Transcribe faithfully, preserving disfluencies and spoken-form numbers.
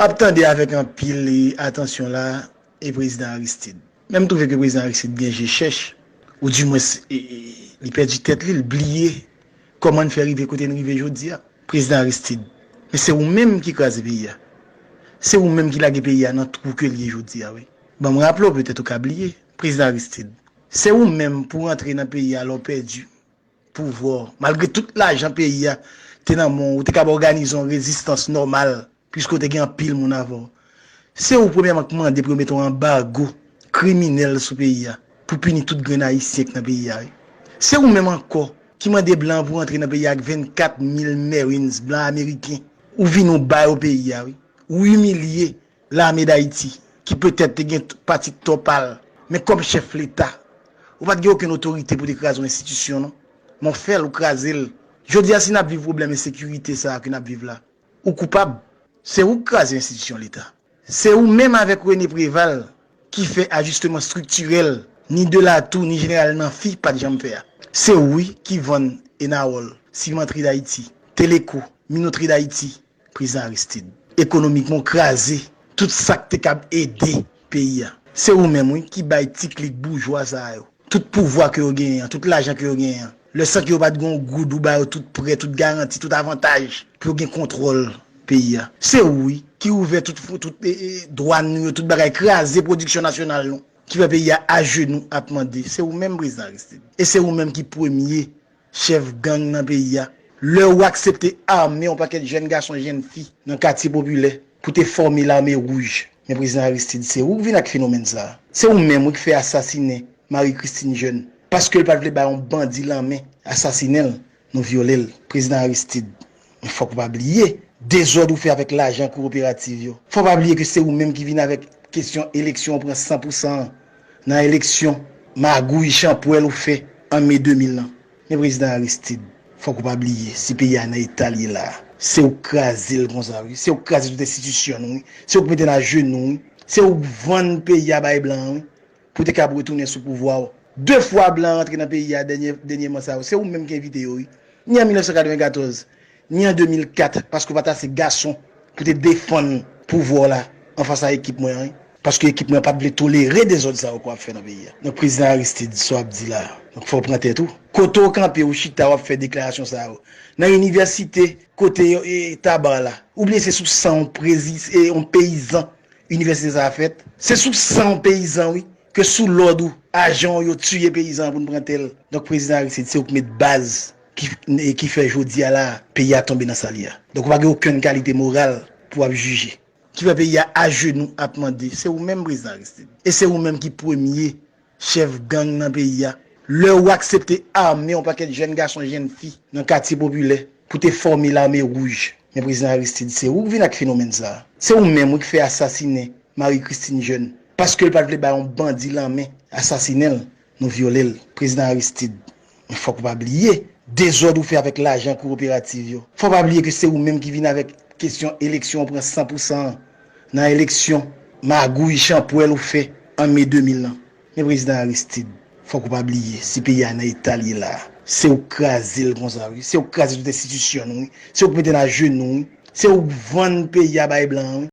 ap tande avèk anpil atansyon la e prezidan Aristide. Men m twouve ke prezidan Aristide gen je chèch, oudimwens li pèdi tèt li, li bliye kòman n fè rive kote n rive jodi a. Prezidan Aristide, men se ou menm ki kraze peyi a. Se ou menm ki lage peyi a nan twou ke l ye jodi a, wi. Ban m raple w, petèt ou ka bliye, prezidan Aristide, se ou menm pou rantre nan peyi a lè w pèdi pouvwa w. Malgre tout lajan peyi a te nan men w, ou te kab òganize yon rezistans nòmal, piske w te gen anpil moun avè w. Se ou premyèman k mande pou yo mete yon anbago kriminèl sou peyi a, pou pini tout grenn Ayisyen k nan peyi a, wi. Se ou menm ankò ki mande blan pou rantre nan peyi a ak vennkat mil Marines blan ameriken. Ou vini w ba yo peyi a, wi. Ou imilye Lame Dayiti, ki petèt te gen pati tò pa l, men kòm chèf Leta, ou pa t gen okenn otorite pou te kraze yon enstitisyon, non. Men w fè l, ou kraze l. Jodi a, si n ap viv pwoblèm ensekirite sa a ke n ap viv la, ou koupab. Se ou k kraze enstitisyon Leta. Se ou menm avèk René Préval ki fè ajisteman estriktirèl, ni Delatou, ni jeneral Namphy pa t janm fè a. Se ou, wi, ki vann Enawòl, Simantri Dayiti, Teleko, Minotri Dayiti, prezidan Aristide. Ekonomikman, w kraze tout sa k te kab ede peyi a. Se ou menm, wi, ki bay ti klik boujwa sa yo tout pouvwa ke yo genyen an, tout lajan ke yo genyen an. Lè san ke yo pa t gen yon goud, ou ba yo tout prè, tout garanti, tout avantaj pou yo gen kontwòl peyi a. Se ou, wi, ki ouvè tout, tout e, e, dwàn nou yo, tout bagay, kraze pwodiksyon nasyonal nou, ki fè peyi a ajenou ap mande. Se ou menm, prezidan Aristide. E se ou menm ki premye chèf gang nan peyi a. Lè ou aksepte ame yon pakèt jèn gason, jèn fi nan katye popilè pou te fòme Lame Wouj. Men prezidan Aristide, se ou k vin ak fenomèn sa a. Se ou menm, wi, k fè asasinen Marie Christine Jeune. Paske l pa t vle bay yon bandi lanmen asasinen l, nou vyole l. Prezidan Aristide, men fòk ou pa bliye dezòd ou fè avèk lajan kooperativ yo. Fò w pa bliye ke se ou menm ki vin avèk kesyon eleksyon ou pran san pou san an nan eleksyon magouy, chanpwèl ou fè an me de mil lan. Men prezidan Aristide, fòk ou pa bliye, si peyi a nan eta l ye la a, se ou k kraze l konsa, wi. Se ou k kraze tout enstitisyon nou, wi. Se ou k mete n ajenou, wi. Se ou k vann peyi a bay blan an, wi, pou te kab retounen sou pouvwa w. De fwa blan an rantre nan peyi a dènye, dènyèman sa yo, se ou menm ki envite yo, wi. Ni an mil nèf san katrevenkatòz, ni an de mil kat, paske w pa t ase gason pou te defann pouvwa w la anfas a ekip mwen an, wi. Paske ekip mwen an pa t vle tolere dezòd sa yo ke w ap fè nan peyi a. Donk, prezidan Aristide, sa w ap di la a, donk, fò w pran tèt ou. Kote w kanpe, ou chita, w ap fè deklarasyon sa yo. Nan inivèsite, kote, e, Taba la. Ou bliye se sou san yon prezi-, e, yon peyizan inivèsite sa a fèt. Se sou san yon peyizan, wi, ke sou lòd ou, ajan w yo tiye peyizan an pou n pran tè l. Donk, prezidan Aristide, se ou k met baz ki, e, ki fè jodi a la a, peyi a tonbe nan sa l ye a. Donk, ou pa gen okenn kalite moral pou w ap jije. Ki fè peyi a ajenou ap mande, se ou menm, prezidan Aristide. E se ou menm ki premye chèf gang nan peyi a. Lè ou aksepte ame yon pakèt jèn gason, jèn fi nan katye popilè pou te fòme Lame Wouj. Men prezidan Aristide, se ou k vin ak fenomèn sa a. Se ou menm, wi, k fè asasinen Marie Christine Jeune. Paske l pa t vle bay yon bandi lanmen asasinen l, nou vyole l. Prezidan Aristide, men fòk ou pa bliye dezòd ou fè avèk lajan kooperativ yo. Fò w pa bliye ke se ou menm ki vin avèk kesyon eleksyon ou pran san pou san an nan eleksyon magouy, chanpwèl ou fè an me de mil lan. Men prezidan Aristide, fòk ou pa bliye, si peyi a nan eta l ye la a, se ou k kraze l konsa, wi. Se ou k kraze tout enstitisyon nou, wi. Se ou k mete n ajenou, wi. Se ou k vann peyi a bay blan an, wi,